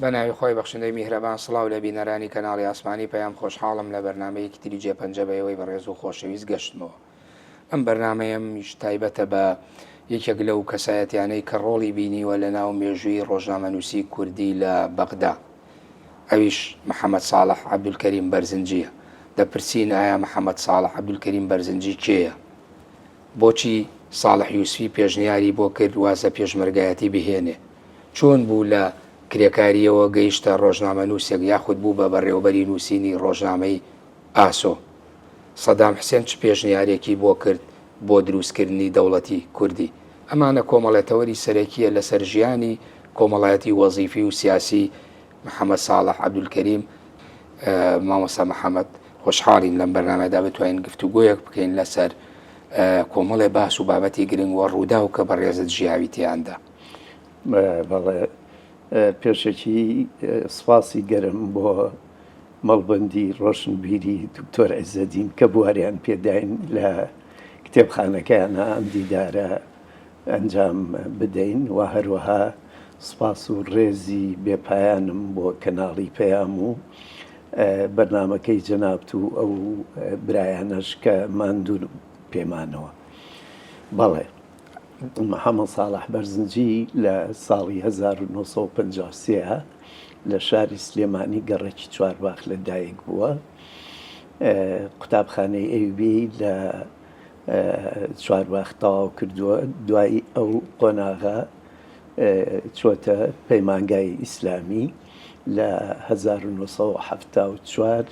بە ناوی خۆی بەخشندەی میهرەبان سڵاو لە بینەرانی کەناڵی ئاسمانی پەیام خۆشحاڵم لە بەرنامەیەکی تری جێپەنجە بە ئێوەی بەڕێز و خۆشەویست گەشتمەوە. ئەم بەرنامەیەمیش تایبەتە بە یەکێک لەو کەسایەتیانەی کە ڕۆڵی بینیوە لە ناو مێژووی ڕۆژنامەنووسی کوردی لە بەغدا ئەویش محەمەد ساڵح عەبدولکەریم بەرزنجییە. دەپرسین ئایا محەمەد ساڵح عەبدولکەریم بەرزنجی کێیە؟ بۆچی ساڵح یوسفی پێشنیاری بۆ کرد واز لە پێشمەرگایەتی بهێنێ؟ چۆن بوو لە کرێکارییەوە گەیشتە ڕۆژنامەنووسێک یاخود بوو بە بەڕێوەبەری نووسینی ڕۆژنامەی ئاسۆ؟ سەدام حسێن چ پێشنیارێکی بۆ کرد بۆ دروستکردنی دەوڵەتی کوردی؟ ئەمانە کۆمەڵێ تەوەری سەرەکییە لەسەر ژیانی کۆمەڵایەتی وەزیفی و سیاسی محەمەد ساڵح عەبدولکەریم. مامۆستا محەمەد خۆشحاڵین لەم بەرنامەدا بتوانین گفتوگۆیەک بکەین لەسەر کۆمەڵێ باس و بابەتی گرنگ و ڕووداو کە بەڕێزت ژیاوی تیاندا. بەڵێ پێشەکی سپاسی گەرم بۆ مەڵبەندی ڕۆشنبیری دکتۆر عیزەدین کە بواریان پێداین لە کتێبخانەکەیانە ئەم دیدارە ئەنجام بدەین و هەروەها سپاس و ڕێزی بێپایانم بۆ کەناڵی پەیام و بەرنامەکەی جەنابت و ئەو برایانەش کە ماندوون پێمانەوە. بەڵێ محەمەد ساڵح بەرزنجی لە ساڵی 1953 لە شاری سلێمانی گەڕەکی چوارباخ لە دایک بووە. قوتابخانەی ئەیوبی لە چوارباخ تەواو کردووە، دوای ئەو قۆناغە چۆتە پەیمانگای ئیسلامی لە 1974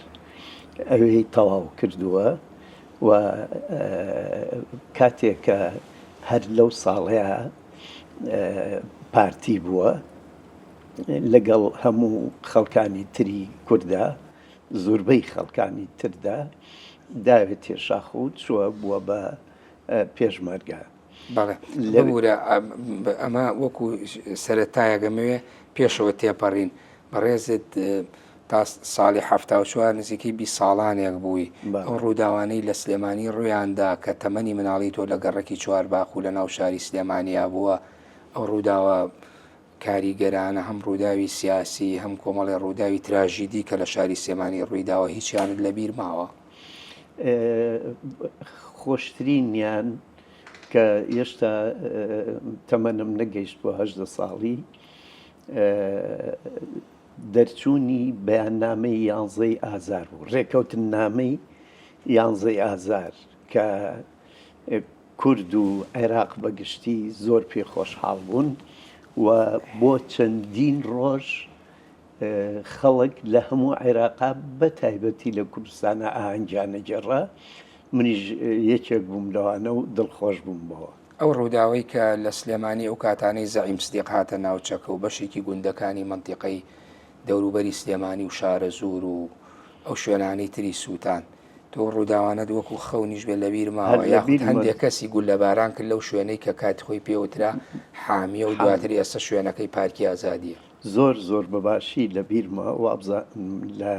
ئەوێی تەواو کردووە و کاتێک کە هەر لەو ساڵەیە پارتی بووە لەگەڵ هەموو خەڵکانی تری کووردا زۆربەی خەڵکانی تردا داوێتیە شاخ و چووە بووە بە پێشمەرگە. بەڵێ ببورە ئەمە وەکو سەرەتایەک ئەمەوێ پێشەوە تێپەڕین بەڕێزت تا ساڵی 74 نزیکەی 20 ساڵانێک بووی ئەو ڕووداوانەی لە سلێمانی ڕوویاندا کە تەمەنی مناڵی تۆ لە گەڕەکی چوارباخ و لە ناو شاری سلێمانیا بووە ئەو ڕووداوە کاریگەرانە هەم ڕووداوی سیاسی هەم کۆمەڵێ ڕووداوی تراژیدی کە لە شاری سلێمانی ڕوویداوە هیچیانت لەبیر ماوە؟ خۆشترینیان کە هێشتا تەمەنم نەگەیشت بۆ 18 ساڵی دەرچوونی بەیاننامەی یانزەی ئازار بوو ڕێکەوتننامەی یانزەی ئازار کە کورد و عێراق بە گشتی زۆر پێ خۆشحاڵ بوون و بۆ چەندین ڕۆژ خەڵک لە هەموو عێراقا بە تایبەتی لە کوردستانە ئاهەنگیان نەگێڕا، منیش یەکێک بووم لەوانە و دڵخۆش بووم بەوە. ئەو ڕووداوەی کە لە سلێمانی ئەو کاتانەی زەعیم سدیق هاتە ناوچەکە و بەشێکی گوندەکانی مەنتیقەی دەوروبەری سلێمانی و شارەزوور و ئەو شوێنانەی تری سووتان، تۆ ئەو ڕووداوانەت وەکو خەونیش بێت لەبیر ماوە یاخود هەندێک کەسی گوللەباران کرد لەو شوێنەی کە کاتی خۆی پێوترا حامیە و دواتر ئێستا شوێنەکەی پارکی ئازادییە؟ زۆر زۆر بە باشی لە بیرمە وابزانم لە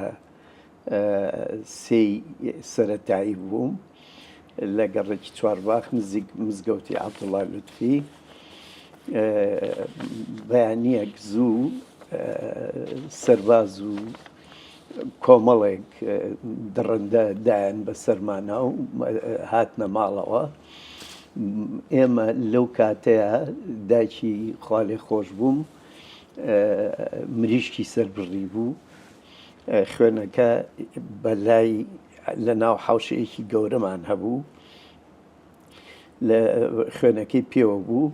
سێی سەرەتایی بووم لە گەڕەکی چوارباخ نزیک مزگەوتی عەبدوڵا لوتفی بەیانیەک زوو سەرباز و کۆمەڵێک دڕندە دایان بە سەرمانا و هاتنە ماڵەوە ئێمە لەو کاتەیە دایکی خوالێ خۆش بووم مریشکی سەربڕی بوو خوێنەکە بەلای لە ناو حوشەیەکی گەورەمان هەبوو لە خوێنەکەی پێوە بوو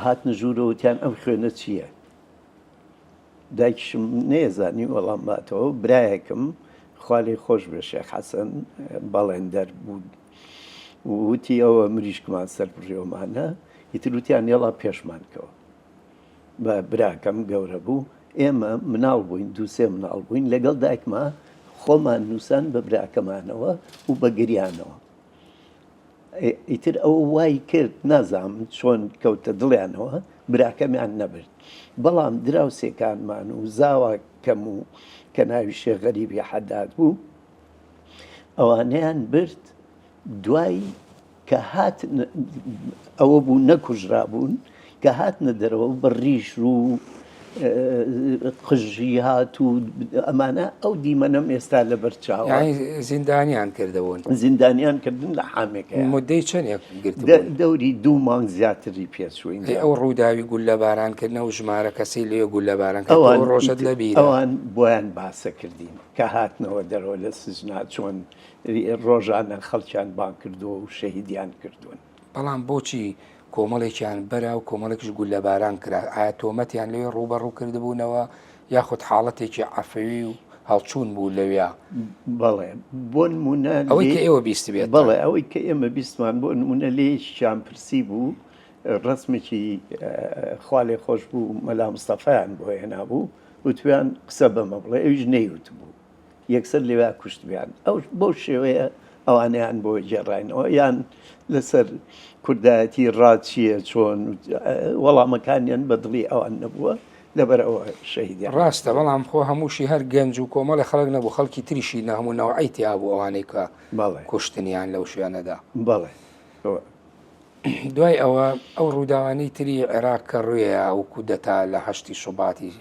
هاتنە ژوورەوە وتیان ئەم خوێنە چییە؟ دایکیشم نەیەزانی وەڵام باتەوە برایەکم خوا لێی خۆش بێ شێخ حەسەن بەڵێندەر بوو وتی ئەوە مریشکمان سەر بڕیۆمانە ئیتر وتیان یەڵا پێشمان کەوە بە براکەم گەورە بوو ئێمە مناڵ بووین دووسێ مناڵ بووین لەگەڵ دایکما خۆمان نووسان بە براکەمانەوە و بە گریانەوە ئیتر ئەوە وای کرد نازانم چۆن کەوتە دڵیانەوە براکەمیان نەبرد بەڵام دراوسێکانمان و زاواکەم و کە ناوی شێخ غەریبی حەداد بوو ئەوانەیان برد دوای کە هات ئەوە بوو نەکوژرابوون کە هاتنە دەرەوە بە ڕیش و قژی هات و ئەمانە ئەو دیمەنەم ئێستا لەبەر چاوە. یانی زیندانیان کردبوون؟ زیندانیان کردن لە حامێکەیان. مودەی چەندێک گرتبوون؟ دەوری دوو مانگ زیاتری پێچووین. ئەی ئەو ڕووداوی گوللەباران کردنە و ژمارە کەسەی لەوێ گوللەباران کرد ئەو ڕۆژەت لەبیرە؟ ئەوان بۆیان باسە کردین کە هاتنەوە دەرەوە لە سجنا چۆن ڕۆژانە خەڵکیان بانگ کردووە و شەهیدیان کردوون. بەڵام بۆچی کۆمەڵێکیان بەرا و کۆمەڵێکیش گوللەباران کرا، ئایا تۆمەتیان لەوێ ڕووبەڕوو کردبوونەوە یاخود حاڵەتێکی عەفەوی و هەڵچوون بوو لەویا؟ بەڵێ بۆ نموونە ئەوەی کە ئێوە بیستبێتتان. بەڵێ ئەوەی کە ئێمە بیستمان بۆ نموونە لێ یەکێکیان پرسی بوو ڕەسمێکی خوا لێ خۆش بوو مەلا مستەفایان بۆ هێنابوو وتویان قسە بەمە بڵێ ئەویش نەیوتبوو. یەکسەر لەوێ کوشتبیان ئەو بەو شێوەیە ئەوانەیان بۆ گێڕاینەوە یان لەسەر کوردایەتی ڕاچیە چۆن وەڵامەکانیان بە دڵی ئەوان نەبووە لەبەر ئەوە شەهیدیان ڕاستە بەڵام خۆ هەمووشی هەر گەنج و کۆمەڵی خەڵک نەبوو خەڵکی تریشی نە هەموو نەوعی تیا بوو ئەوانەی کە کوشتنیان لەو شوێنەدا بەڵێ دوای ئەوە ئەو ڕووداوانەی تری عێراق کە ڕوێە ئەو کودەتا لە هەشتی شوباتی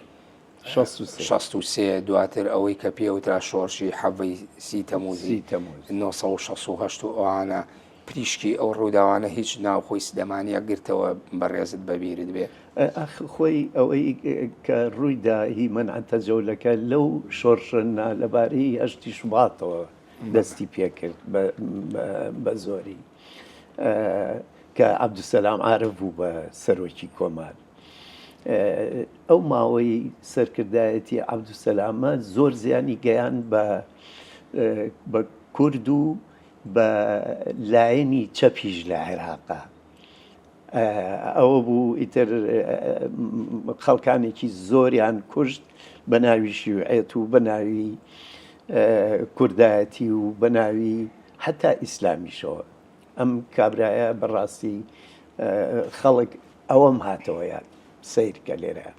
63 دواتر ئەوەی کە پێ وترا شۆڕشی حەڤەی سی تەموزی 968 و ئەوانە پریشکی ئەو ڕووداوانە هیچ ناوخۆی سلێمانیە گرتەوە بەڕێزت بەبیرت بێ؟ ئەخ خۆی ئەوەی کە ڕوویدا هی مەنع تەجەولەکە لەو شۆڕشە نالەبارەی هەشتی شوباتەوە دەستی پێکرد بە زۆری کە عەبدولسەلام عارف بوو بە سەرۆکی کۆمار. ئەو ماوەی سەرکردایەتی عەبدولسەلامە زۆر زیانی گەیان بە بە کورد و بە لایەنی چەپیش لە عێراقا ئەوە بوو ئیتر خەڵکانێکی زۆریان کوشت بە ناوی شیوعێت و بە ناوی کوردایەتی و بە ناوی حتا ئیسلامیشەوە ئەم کابرایە بەڕاستی خەڵک ئەوەم هاتەوە یاد سەیرکە لێرە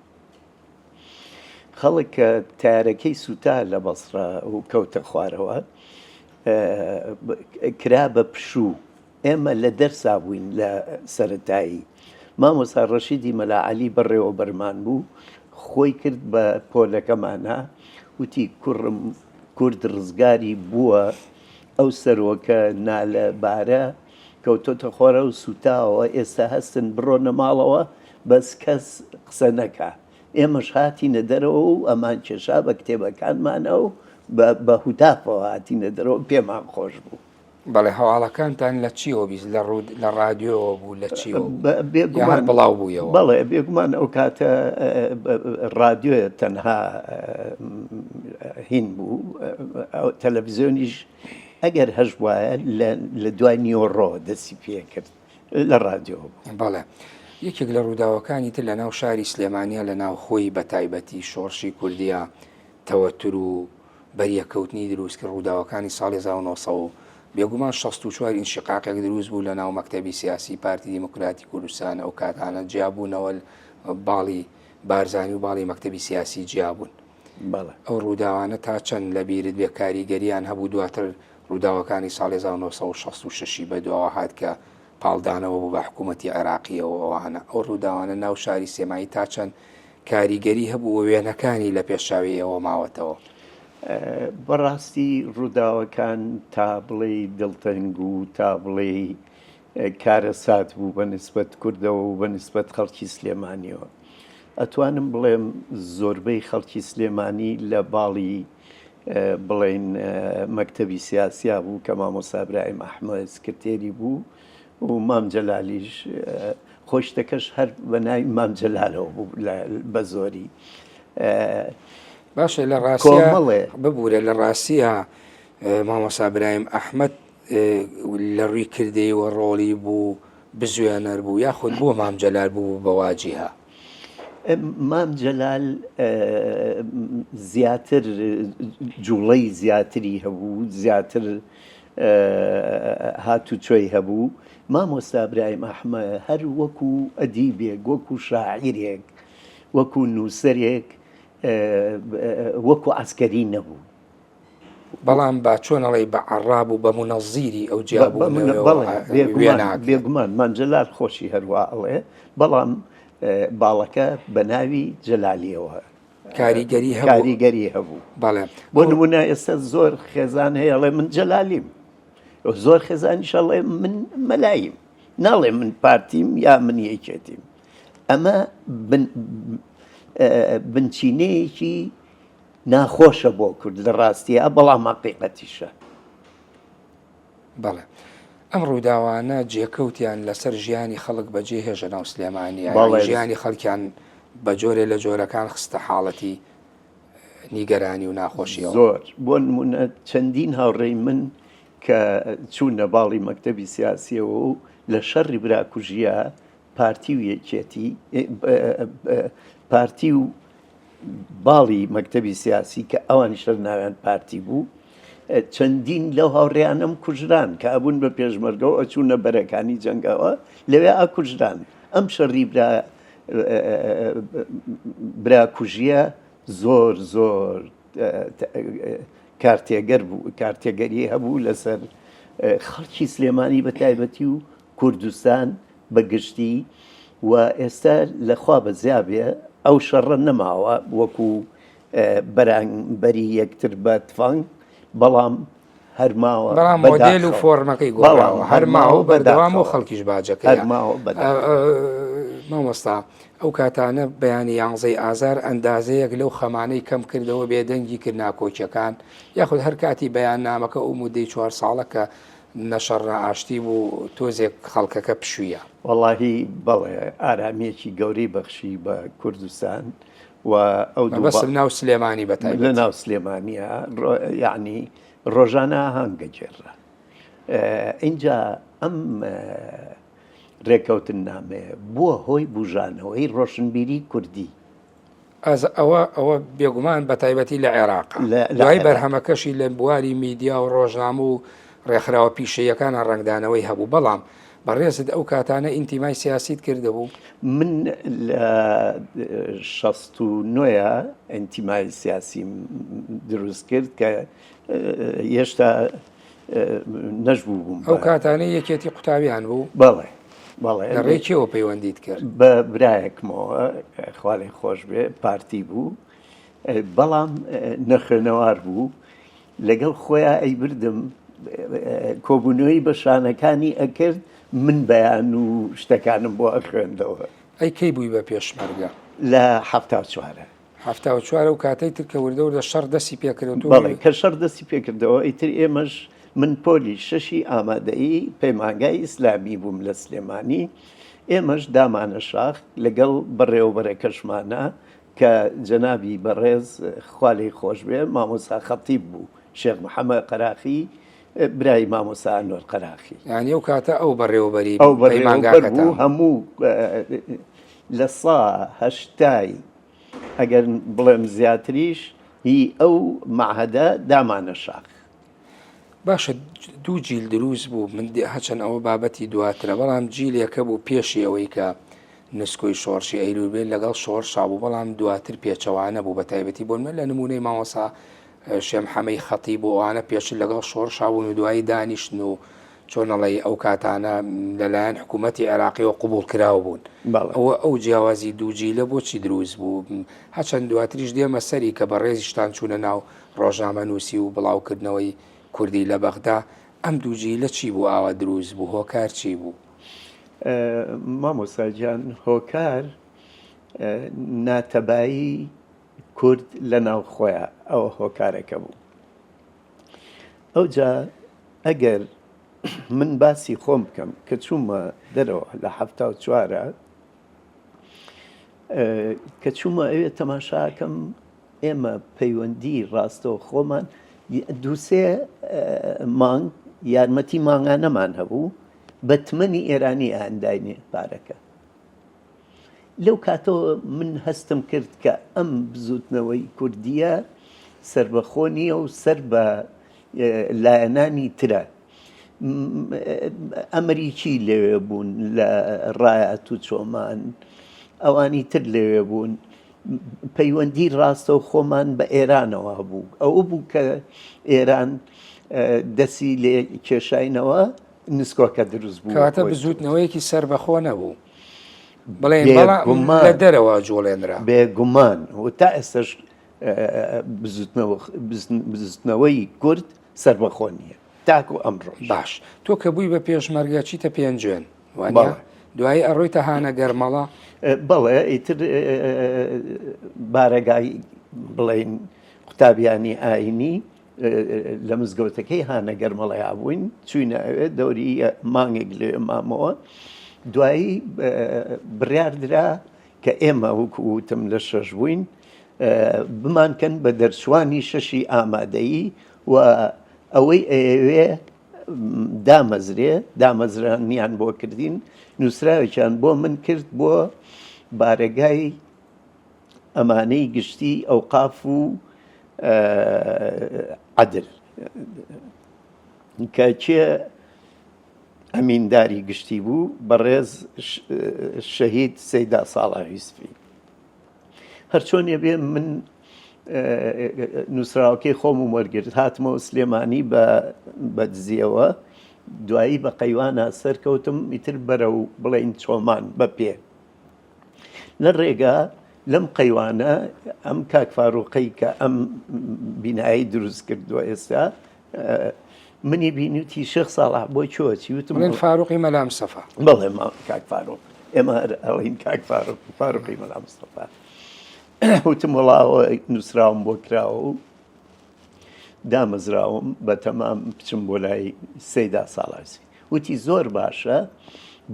خەڵک کە تارەکەی سووتا لە بەسرە و کەوتە خوارەوە کرا بە پشوو ئێمە لە دەرسا بووین لە سەتایی مامۆسا ڕەشیدی مەلا عەلی بەڕێوەبەرمان بوو خۆی کرد بە پۆلەکەمانە وتی کوڕم کورد ڕزگاری بووە ئەو سەرۆکە نالەبارە کەوتۆتە خۆرە و سوتاوە ئێستا هەستن بڕۆنە ماڵەوە بەس کەس قسە نەکا ئێمەش هاتینە دەرەوە و ئەمان کێشا بە کتێبەکانمانە و بە هوتافەوە هاتینە دەرەوە پێمان خۆش بوو. بەڵێ هەواڵەکانتان لە چیەوە بیست لە ڕوود لە ڕادیۆوە بوو لە چیەوە بێگومان هەر بڵاو بوویەوە؟ بەڵێ بێگومان ئەو کاتە ڕادیۆیە تەنها هین بوو تەلەڤزیۆنیش ئەگەر هەش بوایە لە دوای نیۆڕۆ دەستی پێکرد لە ڕادیۆ بوو. بەڵێ یەکێک لە ڕووداوەکانی تر لە ناو شاری سلێمانیا لە ناوخۆی بە تایبەتی شۆڕشی کوردیە تەوەتر و بەریەککەوتنی دروست کرد، ڕووداوەکانی ساڵی 1900 و بێگومان 64 ئینشیقاقێک دروست بوو لە ناو مەکتەبی سیاسی پارتی دیموکراتی کوردستان ئەو کاتانە جیابوونەوە باڵی بارزانی و باڵی مەکتەبی سیاسی جیابوون. بەڵێ. ئەو ڕووداوانە تا چەند لە بیرت بێ کاریگەریان هەبوو دواتر ڕووداوەکانی ساڵی 1966 ی بەدواوە هات کە پاڵدانەوە بوو بە حکوومەتی عێراقیەوە ئەوانە ئەو ڕووداوانە ناو شاری سێمایی تا چەند کاریگەری هەبوو و وێنەکانی لە پێش چاوی ئێوە ماوەتەوە؟ بەڕاستی ڕووداوەکان تا بڵێی دڵتەنگ و تا بڵێی کارەسات بوو بە نسبەت کوردەوە و بە نسبەت خەڵکی سلێمانیەوە. ئەتوانم بڵێم زۆربەی خەڵکی سلێمانی لە باڵی بڵێین مەکتەبی سیاسیا بوو کە مامۆستا برایم ئەحمەد سکرتێری بوو و مام جەلالیش خۆی شتەکەش هەر بە ناوی مام جەلالەوە بوو بە زۆری. باشە لە ڕاستیا ببوورە لە ڕاستیا مامۆستا برایم ئەحمەد لە ڕووی کردەیەوە ڕۆڵی بوو بزوێنەر بوو یاخود بۆ مام جەلال بوو بە واجیهە؟ مام جەلال زیاتر جوڵەی زیاتری هەبوو زیاتر هاتوچۆی هەبوو مامۆستا برایم ئەحمە هەر وەکو ئەدیبێک وەکو شاعیرێک وەکو نووسەرێک وەکو عسکەری نەبوو بەڵام با چۆن ئەڵێی بە عەڕاب و بە مونەزیری ئەو جیابوونەوە بێگومان مام جەلال خۆشی هەروا ئەڵێ بەڵام. باڵەکە بە ناوی جەلالیەوە کاریگەری هەبوو. کاریگەری هەبوو. بەڵێ. بۆ نمونە ئێستا زۆر خێزان هەیە ئەڵێ من جەلالیم، زۆر خێزانیش ئەڵێ من مەلایم، ناڵێ من پارتیم یا من یەکێتیم. ئەمە بنچینەیەکی ناخۆشە بۆ کورد لە ڕاستیە بەڵام حەقیقەتیشە. بەڵێ. ئەم ڕووداوانە جێکەوتیان لەسەر ژیانی خەڵک بەجێ هێشە ناو سلێمانی بەڵێ. ژیانی خەڵکیان بە جۆرێ لە جۆرەکان خستە حاڵەتی نیگەرانی و ناخۆشیەوە. زۆر. بۆ نموونە چەندین هاوڕێی من کە چوونە باڵی مەکتەبی سیاسیەوە و لە شەڕی براکوژیە پارتی و یەکێتی پارتی و باڵی مەکتەبی سیاسی کە ئەوانیش هەر ناویان پارتی بوو چەندین لەو هاوڕێیانم کوژران کە ئەبوون بە پێشمەرگەوە ئەچوونە بەرەکانی جەنگەوە لەوێ ئاکوژران ئەم شەڕی برا براکوژیە زۆر زۆر کارتێگەر بوو کارتێگەری هەبوو لەسەر خەڵکی سلێمانی بە تایبەتی و کوردستان بە گشتی و ئێستا لە خوا بەزیا بێ ئەو شەڕە نەماوە وەکو بەرانبەری یەکتر بە تفەنگ بەڵام هەر ماوە بەڵام مۆدێل و فۆرمەکەی گۆڕاوە هەر ماوە بەردەوام و خەڵکیش باجەکەی هەر ماوە بەداخەوە. مامۆستا ئەو کاتانە بەیانی یانزەی ئازار ئەندازەیەک لەو خەمانەی کەم کردەوە بێدەنگی کرد ناکۆکیەکان یاخود هەر کاتی بەیاننامەکە ئەو مودەی چوار ساڵە کە نە شەڕ نە ئاشتی بوو تۆزێک خەڵکەکە پشوویە. وەڵاهی بەڵێ ئارامیەکی گەورەی بەخشی بە کوردستان و ئەو دوو مەبەستم ناو سلێمانی بە تایبەتی. لە ناو سلێمانیە یەعنی ڕۆژانە ئاهەنگ دەگێڕرا. ئینجا ئەم ڕێکەوتننامەیە بووە هۆی بوژانەوەی ڕۆشنبیری کوردی. ئەز ئەوە ئەوە بێگومان بە تایبەتی لە عێراق دوای بەرهەمەکەشی لە بواری میدیا و ڕۆژنامە و ڕێکخراوە پیشەیەکانە ڕەنگدانەوەی هەبوو بەڵام بەڕێزت ئەو کاتانە ئینتیمای سیاسیت کردبوو؟ من لە 69 ئینتیمای سیاسیم دروست کرد کە هێشتا نەشبوو بووم. ئەو کاتانەی یەکێتی قوتابیان بوو؟ بەڵێ بەڵێ. لە ڕێی کێوە پەیوەندیت کرد؟ بە برایەکمەوە خوا لێی خۆش بێ پارتی بوو بەڵام نەخوێنەوار بوو لەگەڵ خۆیا ئەیبردم کۆبوونەوەی بە شانەکانی ئەکرد من بەیان و شتەکانم بۆ ئەخوێندەوە. ئەی کەی بووی بە پێشمەرگە؟ لە 74. 74 ئەو کاتەی تر کە وردە وردە شەڕ دەستی پێکرد و تۆ بەڵێ کە شەڕ دەستی پێکردەوە ئیتر ئێمەش من پۆلی شەشی ئامادەیی پەیمانگای ئیسلامی بووم لە سلێمانی ئێمەش دامانە شاخ لەگەڵ بەڕێوەبەرەکەشمانە کە جەنابی بەڕێز خوا لێی خۆش بێ مامۆستا خەتیب بوو شێخ محەممەد قەراخی برای مامۆستا ئەنوەر قەراخی. یانی ئەو کاتە ئەو بەڕێوەبەری ئەو بەڕێوەبەر پەیمانگاکەتان بوو هەموو لە سا هەشتای ئەگەر بڵێم زیاتریش هی ئەو مەعهەدە دامانە شاخ. باشە دوو جیل دروست بوو من هەچەند ئەوە بابەتی دواترە بەڵام جیلێکە بوو پێشی ئەوەی کە نسکۆی شۆڕشی ئەیلول بێت لەگەڵ شۆڕشا بوو بەڵام دواتر پێچەوانە بوو بە تایبەتی بۆ من لە نمونەی مامۆسا شێم حەمەی خەتیب و ئەوانە پێشتر لەگەڵ شۆڕشا بوون و دوایی دانیشتن و چۆن ئەڵێی ئەو کاتانە لەلایەن حکوومەتی عێراقیەوە قبوڵ کراو بوون. ئەوە ئەو جیاوازی دوو جیلە بۆچی دروست بوو؟ هەچەند دواتریش دێمە سەری کە بەڕێزیشتان چوونە ناو ڕۆژنامەنووسی و بڵاوکردنەوەی کوردی لە بەغدا، ئەم دوو جیلە چی بوو ئاوا دروست بوو؟ هۆکار چی بوو؟ مامۆستا گیان هۆکار ناتەبایی کورد لە ناو خۆیا ئەوە هۆکارەکە بوو. ئەوجا ئەگەر من باسی خۆم بکەم کە چوومە دەرەوە لە 74 کە چوومە ئەوێ تەماشاکەم ئێمە پەیوەندی ڕاستەوە خۆمان دووسێ مانگ یارمەتی مانگانەمان هەبوو بە تمەنی ئێرانی ئانداینێ پارەکە لەو کاتەوە من هەستم کرد کە ئەم بزووتنەوەی کوردییە سەربەخۆ نییە و سەر بە لایەنانی ترە. ئەمریکی لەوێ بوون لە ڕایات و چۆمان، ئەوانی تر لەوێ بوون. پەیوەندی ڕاستەوخۆمان بە ئێرانەوە هەبوو. ئەوە بوو کە ئێران دەستی لێ کێشاینەوە، نسکۆکە دروست بوو. کەواتە بزووتنەوەیەکی سەربەخۆ نەبوو؟ بڵێن بەڵام لە دەرەوە جوڵێنرا. بێگومان و تا ئێستاش بزوتنەوەی کورد سەربەخۆ نییە تاکو ئەمڕۆش. باش تۆ کە بووی بە پێشمەرگە چیتە پێنجوێن وانە؟ دوایی ئەڕۆیتە هانە گەرمەڵە؟ بەڵێ ئیتر بارەگای بڵێین قوتابیانی ئاینی لە مزگەوتەکەی هانە گەرمەڵەیا بووین چوینە ئەوێ دەوری مانگێک لێ مامەوە دوایی بڕیار درا کە ئێمە وەکو وتم لە شەش بووین بمانکەن بە دەرچوانی شەشی ئامادەیی و ئەوەی ئەیەوێ دامەزرێ دامەزرانیان بۆ کردین نووسراوێکیان بۆ من کرد بۆ بارەگای ئەمانەی گشتی ئەوقاف و عەدل کە کێ ئەمینداری گشتی بوو بەڕێز شەهید سەیدا ساڵح یوسفی هەرچۆنێ بێ من نووسراوەکەی خۆمم وەرگرت هاتمەوە سلێمانی بە بەدزیەوە دوایی بە قەیوانە سەرکەوتم ئیتر بەرەو بڵین چۆمان بە پێ لە ڕێگا لەم قەیوانە ئەم کاک فاروقەی کە ئەم بینایی دروست کردووە ئێستا منی بینیوتی شێخ ساڵح بۆ کوێ چی وتم من فاروقی مەلا مستەفا بەڵێ کاک فاروق ئێمە هەر ئەڵین کاک فاروق فاروقی مەلا مستەفا وتم وەڵاوە نووسراوم بۆ کراوە و دامەزراوم بە تەمام بچم بۆ لای سەیدا ساڵاسی وتی زۆر باشە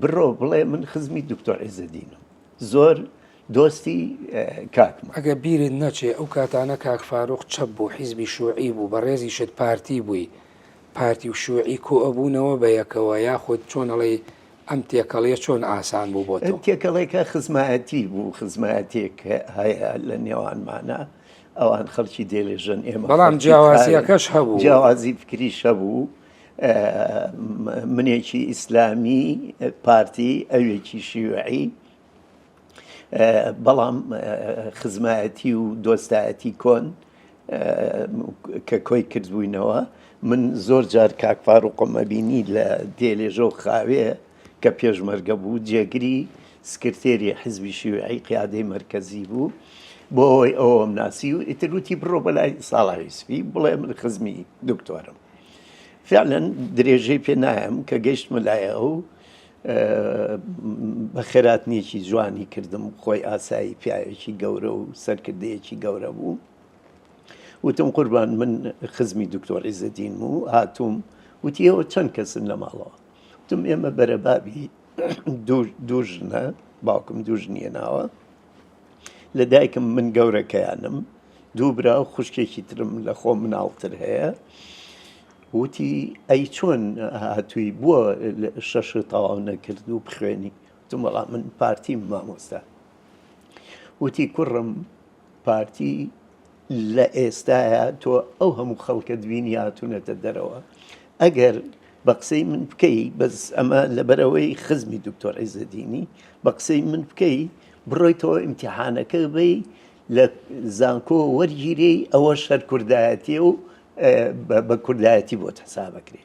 بڕۆ بڵێ من خزمی دکتۆر عیزەدینم زۆر دۆستی کاکمە. ئەگەر بیرت نەچێ ئەو کاتانە کاک فاروق چەپ بوو حیزبی شوعی بوو بەڕێزیشت پارتی بووی پارتی و شوعی کۆئەبوونەوە بە یەکەوە یاخود چۆن ئەڵێی ئەم تێکەڵیە چۆن ئاسان بوو بۆ تۆ؟ تێکەڵێکە خزمایەتی بوو خزمایەتێک هەیە لە نێوانمانا ئەوان خەڵکی دێلێژەن ئێمە بەڵام جیاوازیەکەش هەبوو جیاوازی فکریش هەبوو منێکی ئیسلامی پارتی ئەوێکی شیوعی بەڵام خزمایەتی و دۆستایەتی کۆن کە کۆی کردبووینەوە من زۆر جار کاک فاروقم ئەبینی لە دێلێژە و خاوێ کە پێشمەرگە بوو جێگری سکرتێری حزبی شیوعی قیادەی مەرکەزی بوو بۆ ئەوەی ئەوم ناسی و ئیتر وتی بڕۆ بەلای ساڵح یوسفی بڵێ من خزمی دکتۆرم فعلا درێژەی پێ نایەم کە گەیشتمە لای ئەو بەخێراتنێکی جوانی کردم خۆی ئاسایی پیاوێکی گەورە و سەرکردەیەکی گەورە بوو وتم قوربان من خزمی دکتۆر عیزەدینم و هاتووم وتی ئێوە چەند کەسن لە ماڵەوە وتم ئێمە بەرەبابی دوو ژنە باوکم دوو ژنیە ناوە لە دایکم من گەورەکەیانم دوو برا و خوشکێکی ترم لە خۆم مناڵتر هەیە وتی ئەی چۆن هاتووی بووە شەش تەواو نەکرد و بخوێنی وتم وەڵا من پارتیم مامۆستا وتی کوڕم پارتی لە ئێستایا تۆ ئەو هەموو خەڵکەت بینی هاتوونەتە دەرەوە ئەگەر بە قسەی من بکەی بەس ئەمە لەبەرەوەی خزمی دکتۆر عیزەدینی بە قسەی من بکەی بڕۆیتەوە ئیمتیحانەکە بی لە زانکۆ وەرگیرەی ئەوە شەر کوردایەتی و بە کوردایەتی بۆ حسابەکرێ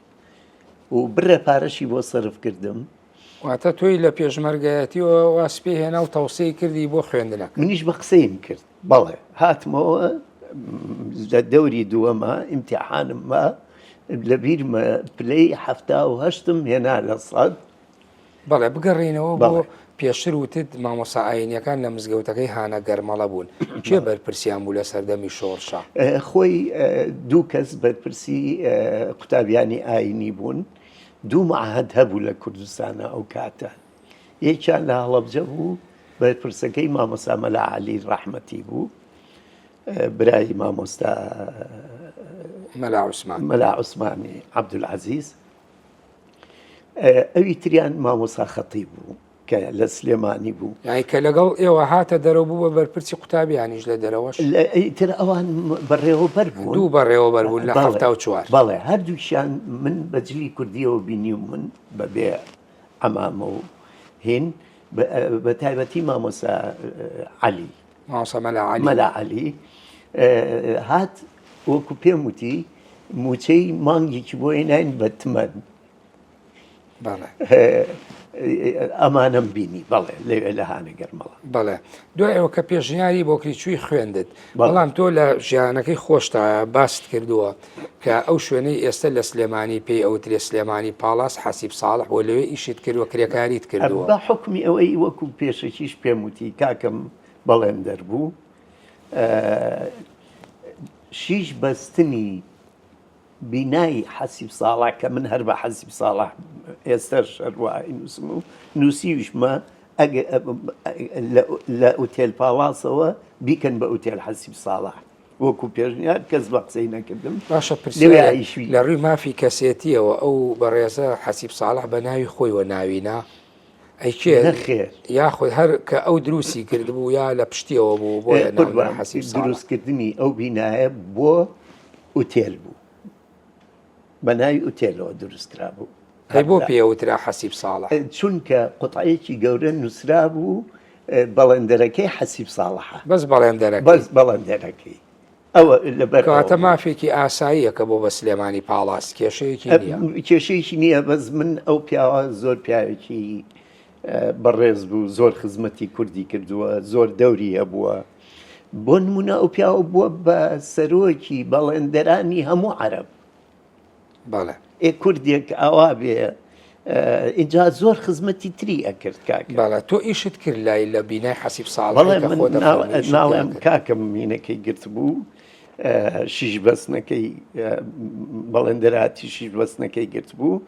و بڕە پارەشی بۆ سەرف کردم واتە تۆی لە پێشمەرگایەتیەوە واز پێ هێنا و تەوسەی کردی بۆ خوێندنەکە. منیش بە قسەیم کرد بەڵێ هاتمەوە لە دەوری دووەمە ئیمتیحانم ما لە بیرمە پلەی 78م هێنا لە سەد. بەڵێ بگەڕێینەوە بۆ پێشتر وتت مامۆستا ئاینیەکان لە مزگەوتەکەی هانە گەرمەڵە بوون کێ بەرپرسیان بوو لە سەردەمی شۆڕشا؟ خۆی دوو کەس بەرپرسی قوتابیانی ئاینی بوون دوو مەعهەد هەبوو لە کوردستانا ئەو کاتە یەکیان لە هەڵەبجە بوو بەرپرسەکەی مامۆستا مەلا عەلی ڕەحمەتی بوو برای مامۆستا مەلا عوسمان مەلا عوسمانی عەبدولعەزیز ئەوی تریان مامۆستا خەتیب بوو کە لە سلێمانی بوو. یانی کە لەگەڵ ئێوە هاتە دەرەوە بوو بە بەرپرسی قوتابیانیش لە دەرەوەش؟ ئیتر ئەوان بەڕێوەبەر بوون. دوو بەڕێوەبەر بوون لە 74. بەڵێ هەردووکیان من بە جلی کوردیەوە بینیومن بە بێ عەمامە و هین بە تایبەتی مامۆستا عەلی. مامۆستا مەلا عەلی. مەلا عەلی هات وەکو پێم وتی مووچەی مانگێکی بۆ هێناین بە تمەن. ئەمانەم بینی بەڵێ لەوێ لە هانە گەرمەڵە. بەڵێ دوای ئەوە کە پێشنیاری بۆکری چووی خوێندت بەڵام تۆ لە ژیانەکەی خۆشتا باست کردووە کە ئەو شوێنەی ئێستا لە سلێمانی پێی ئەوترێ سلێمانی پاڵاس حەسیب ساڵح بۆ لەوێ ئیشت کردووە کرێکاریت کردووە. بە حوکمی ئەوەی وەکو پێشەکیش پێم وتی کاکەم بەڵێندەر بوو شیش بەستنی بینای حەسیب ساڵح کە من هەر بە حەسیب ساڵح ئێستاش هەر وا ئەینووسم و نووسیویشمە لە ئوتێل پاڵاسەوە بیکەن بە ئوتێل حەسیب ساڵح وەکو پێشنیار کەس بە قسەی نەکردم باشە پرسیارێک لە ڕووی مافی کەسێتیەوە ئەو بەڕێزە حەسیب ساڵح بە ناوی خۆیوە ناوینا ئەی کێ نەخێر یاخود هەر کە ئەو دروستی کردبوو یا لە پشتیەوە بوو بۆیە ناوی قوربان حەسیب ساڵح. دروستکردنی ئەو بینایە بۆ ئوتێل بوو بە ناوی ئوتێلەوە دروست کرابوو. ئەی بۆ پێی ئەوترا حەسیب ساڵح؟ چونکە قوتعەیەکی گەورە نووسرابوو بەڵێندەرەکەی حەسیب ساڵحە. بەس بەڵێندەرەکەی؟ بەس بەڵێندەرەکەی. ئەوە لەبەر کەواتە مافێکی ئاساییە کە بۆ بە سلێمانی پاڵاس کێشەیەکی نییە. کێشەیەکی نییە بەس من ئەو پیاوە زۆر پیاوێکی بەڕێز بوو زۆر خزمەتی کوردی کردووە زۆر دەوری هەبووە بۆ نمونە ئەو پیاوە بووە بە سەرۆکی بەڵێندەرانی هەموو عەرەب. بەڵێ. ئێ کوردێک ئاوا بێ ئینجا زۆر خزمەتی تری ئەکرد کاکە. بەڵێ تۆ ئیشت کرد لای لە بینای حەسیب ساڵحی بەڵێ کە من خۆت دەفەرمووی ئیشت تیا ناڵێم کرد. کاکەم مینەکەی گرتبوو شیش بەستنەکەی بەڵێندەراتی شیش بەستنەکەی گرتبوو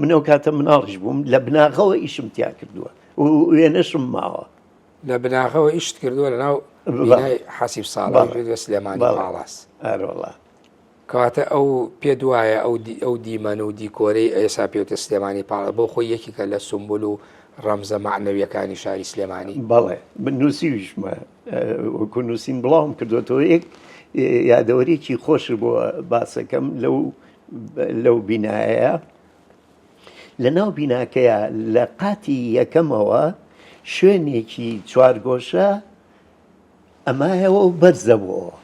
من ئەو کاتە مناڵیش بووم لە بناغەوە ئیشم تیا کردووە و وێنەشم ماوە. لە بناغەوە ئیشت کردووە لەناو بینای حەسیب ساڵحی لە سلێمانی پاڵاس. ئەرەوەڵا. کەواتە ئەو پێت وایە ئەو ئەو دیمەن و دیکۆرەی ئێسا پێوتە سلێمانی پاڵە بۆ خۆی یەکێکە لە سومبول و ڕەمزە مەعنەویەکانی شاری سلێمانی؟ بەڵێ من نووسیویشمە وەکو نووسین بڵاوم کردوێتەوە یەک یادەوەریەکی خۆش بۆ باسەکەم لەو لەو بینایە لە ناو بیناکەیە لە قاتی یەکەمەوە شوێنێکی چوارگۆشە ئەمایەوە و بەرزەبۆوە.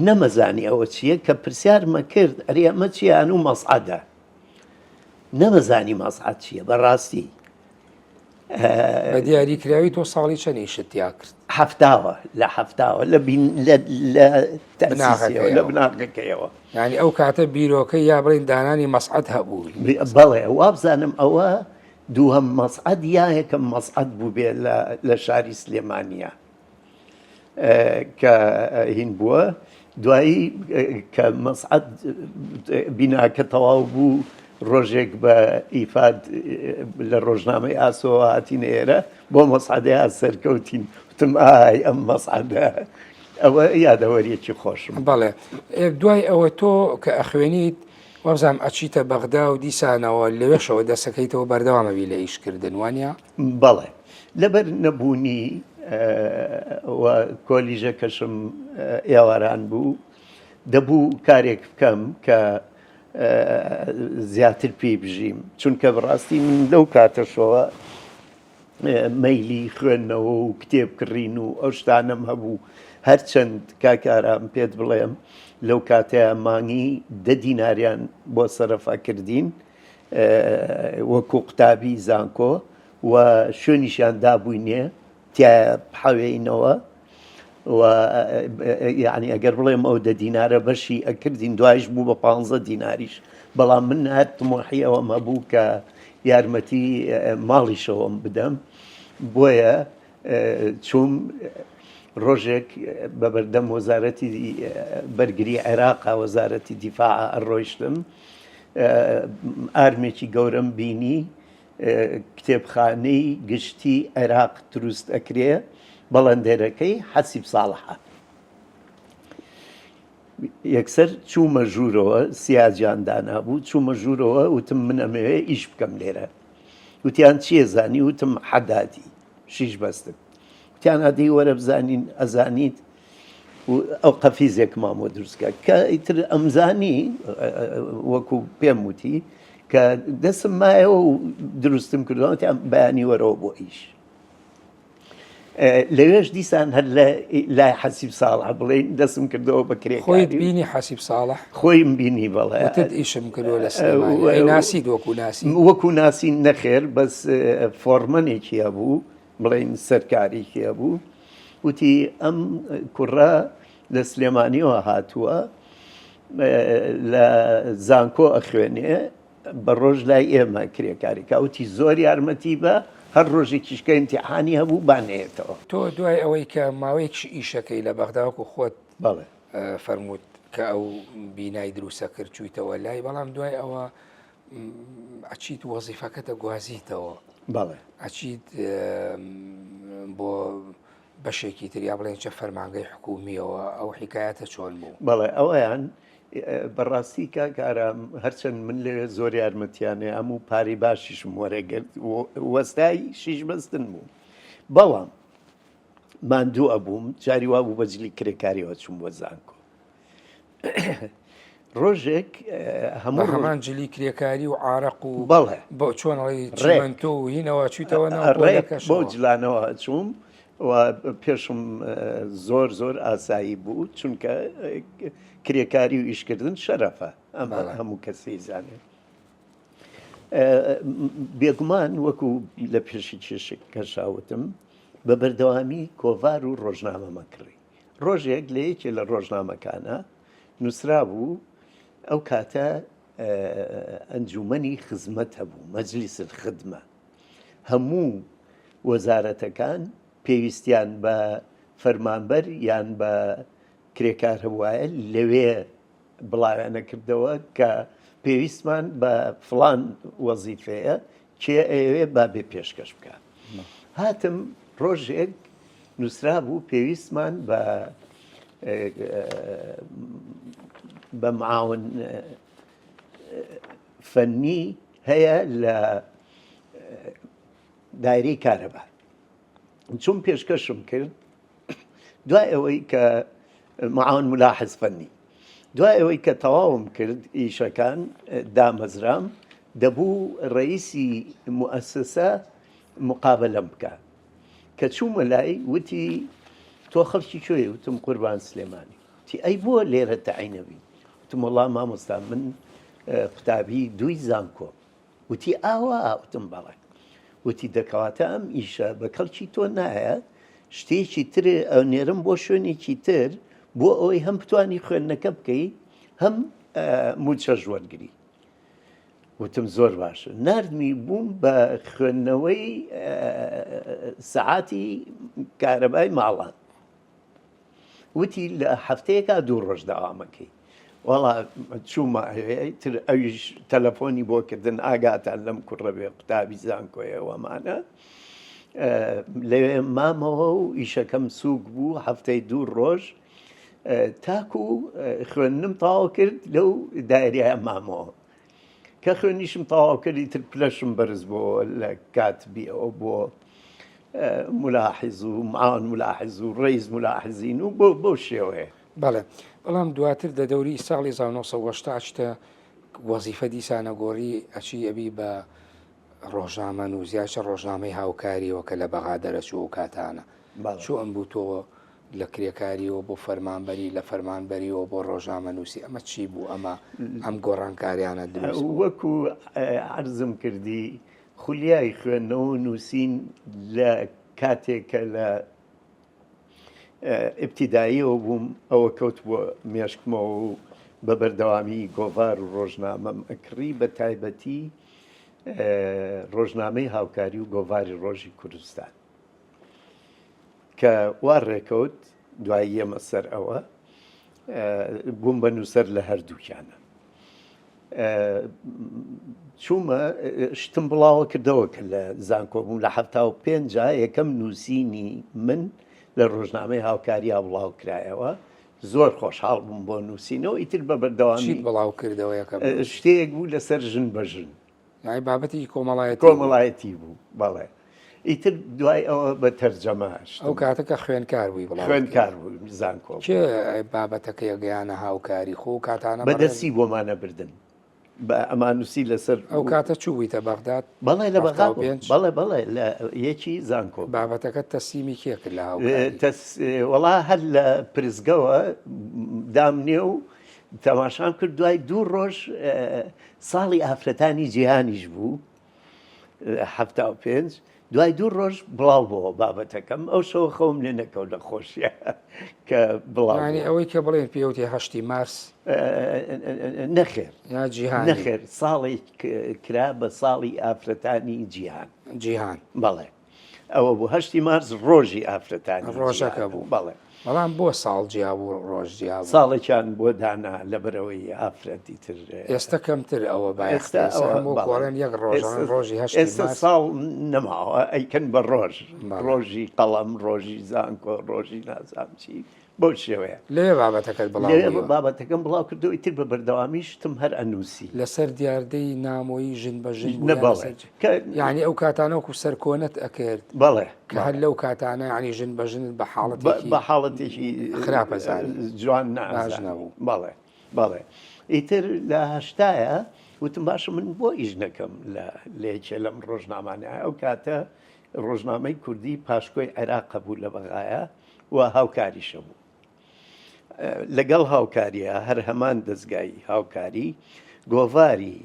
نەمەزانی ئەوە چییە، کە پرسیارمە کرد ئەرێ ئەمە چییە ئەنوو مەسعەدە. نەمەزانی مەسعەد چییە بەڕاستی. بە دیاریکراوی تۆ ساڵی چەند ئیشت تیا کرد؟ حەفتاوە لە حەفتاوە لە بین لە لە تەئسیسیەوە لە بناغەکەیەوە. یانی ئەو کاتە بیرۆکەی یا بڵێین دانانی مەسعەد هەبوو؟ بەڵێ وابزانم ئەوە دووهەم مەسعەد یا یەکەم مەسعەد بووبێ لە لە شاری سلێمانیە کە هین بووە دوایی کە مەسعەد بیناکە تەواو بوو ڕۆژێک بە ئیفاد لە ڕۆژنامەی ئاسۆوە هاتینە ئێرە بۆ مەسعەدەیان سەرکەوتین وتم ئای ئەم مەسعەدە ئەوە یادەوەریەکی خۆشم بەڵێ دوای ئەوە تۆ کە ئەخوێنیت وابزانم ئەچیتە بەغدا و دیسانەوە لەوێشەوە دەسەکەیتەوە بەردەوام ئەبی لە ئیش کردن وانە؟ بەڵێ لەبەر نەبوونی و کۆلیژەکەشم ئێواران بوو دەبوو کارێک بکەم کە زیاتر پێی بژیم چونکە بەڕاستی من لەو کاتەشەوە مەیلی خوێندنەوە و کتێب کڕین و ئەو شتانەم هەبوو هەرچەند کاک ئارام پێت بڵێم لەو کاتەیە مانگی دە دیناریان بۆ سەرف ئەکردین وەکو قوتابی زانکۆ و شوێنیشیان دابووینێ تیایا بحەوێینەوە و یعنی ئەگەر بڵێم ئەو دە دینارە بەشی ئەکردین دوایش بوو بە پانزە دیناریش بەڵام من هەر تمۆحی ئەوەم هەبوو کە یارمەتی ماڵیشەوەم بدەم بۆیە چووم ڕۆژێک بە بەردەم وەزارەتی بەرگری عێراقا وەزارەتی دیفاع ئەڕۆیشتم ئارمێکی گەورەم بینی کتێبخانەی گشتی عێراق دروست ئەکرێ بەڵێندەرەکەی حەسیب ساڵحە. یەکسەر چوومە ژوورەوە سیاجیان دانابوو چوومە ژوورەوە وتم من ئەمەوێ ئیش بکەم لێرە وتیان چییە زانی وتم حەدادی شیش بەستن وتیان ئەدەی وەرە بزانین ئەزانیت ئەو قەفیزێکمان بۆ دروستکە کە ئیتر ئەمزانی وەکو پێم وتی کە دەسم مایەوە و دروستم کردووە بەیانی وەرەوە بۆ ئیش. لەوێش دیسان هەر لە لای حەسیب ساڵح بڵێین دەستم کردەوە بە کرێکاری. خۆیت بینی حەسیب ساڵح؟ خۆیم بینی بەڵێ. وتت ئیشم کردووە لە سلێمانی. ئەی ناسیت وەکو ناسین؟ وەکو ناسین نەخێر بەس فۆڕمەنێکی هەبوو بڵێین سەرکارێکی هەبوو وتی ئەم کوڕە لە سلێمانیەوە هاتووە لە زانکۆ ئەخوێنێ بە ڕۆژ لای ئێمە کرێکاری کا وتی زۆر یارمەتی بە هەر ڕۆژێکیش کە ئیمتیحانی هەبوو با نەیەتەوە. تۆ دوای ئەوەی کە ماوەیەکیش ئیشەکەی لە بەغدا وەکو خۆت بەڵێ. فەرمووت کە ئەو بینای دروستە کرد چوویتەوە لای بەڵام دوای ئەوە ئەچیت وەزیفەکەتە گوازیتەوە بەڵێ. ئەچیت بۆ بەشێکی تر یا بڵێن چە فەرمانگەی حکومیەوە ئەو حیکایەتە چۆن بوو؟ بەڵێ ئەوەیان بەڕاستی کاک ئارام هەرچەند من لەوێ زۆر یارمەتیانێ ئەم و پارەی باشیشم وەرەگرت وەستای شیش بەستن بوو بەڵام ماندوو ئەبووم جاری وا بوو بە جلی کرێکاریەوە چوم بۆ زانکۆ ڕۆژێک هەموو هەمان جلی کرێکاری و عارەق و بەڵێ بۆ چۆن ئەڵێی چیمەنتۆ و هینەوە چویتەوە ناو پۆلەکەشەوە؟ بەو جلانەوە ئەچووم و پێشم زۆر زۆر ئاسایی بوو چونکە کرێکاری و ئیشکردن شەرەفە ئەمە هەموو کەسی زانێت. بێگومان وەکو لە پێشی کێشەکەشاوتم بە بەردەوامی کۆڤار و ڕۆژنامەمە کڕی. ڕۆژێک لە یەکێ لە ڕۆژنامەکانا نووسرابوو ئەو کاتە ئەنجومەنی خزمەت هەبوو، مجلس الخدمە، هەموو وەزارەتەکان پێویستیان بە فەرمانبەر یان بە کرێکار هەبوایە لەوێ بڵاویانە کردەوە کە پێویستمان بە فڵان وەزیفەیە کێ ئەیەوێ با بێ پێشکەش بکات. هاتم ڕۆژێک نووسرابوو پێویستمان بە بە معاون فەنی هەیە لە دایرەی کارەبا چون پێشکەشم کرد دوای ئەوەی کە معاون ملاحظ فەنی دوای ئەوەی کە تەواوم کرد ئیشەکان دامەزرام دەبوو ڕئیسی موئەسسە مقابەلەم بکا کە چوومە لای وتی تۆ خەڵکی کوێی وتم قوربان سلێمانی وتی ئەی بۆ لێرە تەعینەبی وتم وەڵا مامۆستا من قوتابی دووی زانکۆم وتی ئاوا؟ وتم بەڵێ. وتی دەکەواتە ئەم ئیشە بە کەڵکی تۆ نایە، شتێکی تر ئەنێرم بۆ شوێنێکی تر بۆ ئەوەی هەم بتانی خوێندنەکە بکەی هەم موچەش وەرگری. وتم زۆر باشە. ناردمی بووم بە خوێندنەوەی سەعاتی کارەبای ماڵان. وتی لە هەفتەیەکا دوو ڕۆژ دەوامەکەی وەڵا چوومە ئەوێ تر ئەویش تەلەفۆنی بۆ کردن ئاگاتان لەم کوڕە بێ قوتابی زانکۆیە وەمانە لەوێ مامەوە و ئیشەکەم سووک بوو هەفتەی دوو ڕۆژ تاکو خوێندنم تەواو کرد لەو دایرەیە مامەوە کە خوێنیشم تەواو کرد ئیتر پلەشم بەرز بۆ لە کاتبیەوە بۆ ملاحز و معاون ملاحز و ڕئیس ملاحزین و بۆ بەو شێوەیە. بەڵێ بەڵام دواتر دە دەوری ساڵی 1970 ئەچتە وەزیفە دیسانە گۆڕی ئەچی ئەبی بە ڕۆژنامەنووس یا چە ڕۆژنامەی هاوکاریەوە کە لە بەغا دەرەچوو ئەو کاتانە چۆن بوو تۆ لە کرێکاریەوە بۆ فەرمانبەری لە فەرمانبەریەوە بۆ ڕۆژنامەنووسی ئەمە چی بوو ئەمە ئەم گۆڕانکاریانە دروست بوو؟ وەکو عەرزم کردی خولیای خوێندنەوە و نووسین لە کاتێک کە لە ئیبتیداییەوە بووم ئەوە کەوت بۆ مێشکمەوە و بە بەردەوامی گۆڤار و ڕۆژنامەم ئەکڕی بە تایبەتی ڕۆژنامەی هاوکاری و گۆڤاری ڕۆژی کوردستان کە وا ڕێکەوت دوای یەمە سەر ئەوە بووم بە نووسەر لە هەردووکیانە چوومە شتم بڵاوە کردەوە کە لە زانکۆ بووم لە 75 یەکەم نووسینی من لە ڕۆژنامەی هاوکاریا بڵاو کرایەوە زۆر خۆشحاڵ بووم بۆ نووسینەوە ئیتر بە بەردەوامی بڵاو کردەوە یەکەم شتێک بوو لەسەر ژن بە ژن یانی بابەتێکی کۆمەڵایەتی کۆمەڵایەتی بوو بەڵێ ئیتر دوای ئەوە بە تەرجەمە ئەو کاتە کە خوێنکار بووی بڵاو خوێنکار بوو زانکۆ کێ بابەتەکەی گەیانە هاوکاری خۆ کاتانە بەدەستی بۆمانە بردن. بە ئەمانوسی لەسەر ئەو کاتە چوو بوویتە بەغداد؟ بەڵێ لە بەغدا بووم. بەڵێ بەڵێ لە یەکی زانکۆ. بابەتەکەت تەسلیمی کێ کرد لە هاوکاری؟ تەس وەڵا هەر لە پرسگەوە دامنێ و تەماشام کرد دوای دوو ڕۆژ ساڵی ئافرەتانی جیهانیش بوو 75 دوای دوو ڕۆژ بڵاو بۆوە بابەتەکەم ئەو شەوە خەوم لێ نەکەوت لە خۆشیە کە بڵاو یانی ئەوەی کە بڵێن پێوتی هەشتی مارس نەخێر یا جیهان نەخێر ساڵێک کرا بە ساڵی ئافرەتانی جیهان جیهان بەڵێ ئەوە بوو هەشتی مارس ڕۆژی ئافرەتانی ڕۆژەکە بوو بەڵێ بەڵام بۆ ساڵ جیا بوو ڕۆژ جیا بوو؟ ساڵێکیان بۆ دانا لەبەرئەوەی ئافرەتی تر. ئێستە کەمتر ئەوە بایەخ ئێستا ئێستا ئەوە هەموو بەڵێ کۆڵێن یەک ڕۆژ ئێستا ئەڵێن ڕۆژی هەشتی ئێستا مارس ساڵ نەماوە ئەیکەن بە ڕۆژ بەڵێ. ڕۆژی قەڵەم ڕۆژی زانکۆ ڕۆژی نازانم چی بەو شێوەیە. لەوێ بابەتەکەت بڵاو لەوێ بوویەوە. بابەتەکەم بڵاو کردەوە ئیتر بە بەردەوامی شتم هەر ئەنووسی. لەسەر دیاردەی نامۆیی ژن بە ژن بوو نە یان بەڵێ لەسەر چ؟ کە یانی ئەو کاتانە وەکوو سەرکۆنەت ئەکرد؟ بەڵێ کە هەر بەڵێ. لەو کاتانە یانی ژن بە ژنت بە حاڵەتێکی بە حاڵەتێکی خراپ ئەزانی. جوان باش نازانی. نەبوو. بەڵێ بەڵێ ئیتر لە هەشتایە وتم باشە من بۆ ئیش نەکەم لە لە یەکێ لەم ڕۆژنامانە ئەو کاتە ڕۆژنامەی کوردی پاشکۆی عێراق هەبوو لە بەغایە و هاوکاریشە بوو لەگەڵ هاوکاریە هەر هەمان دەزگای هاوکاری گۆڤاری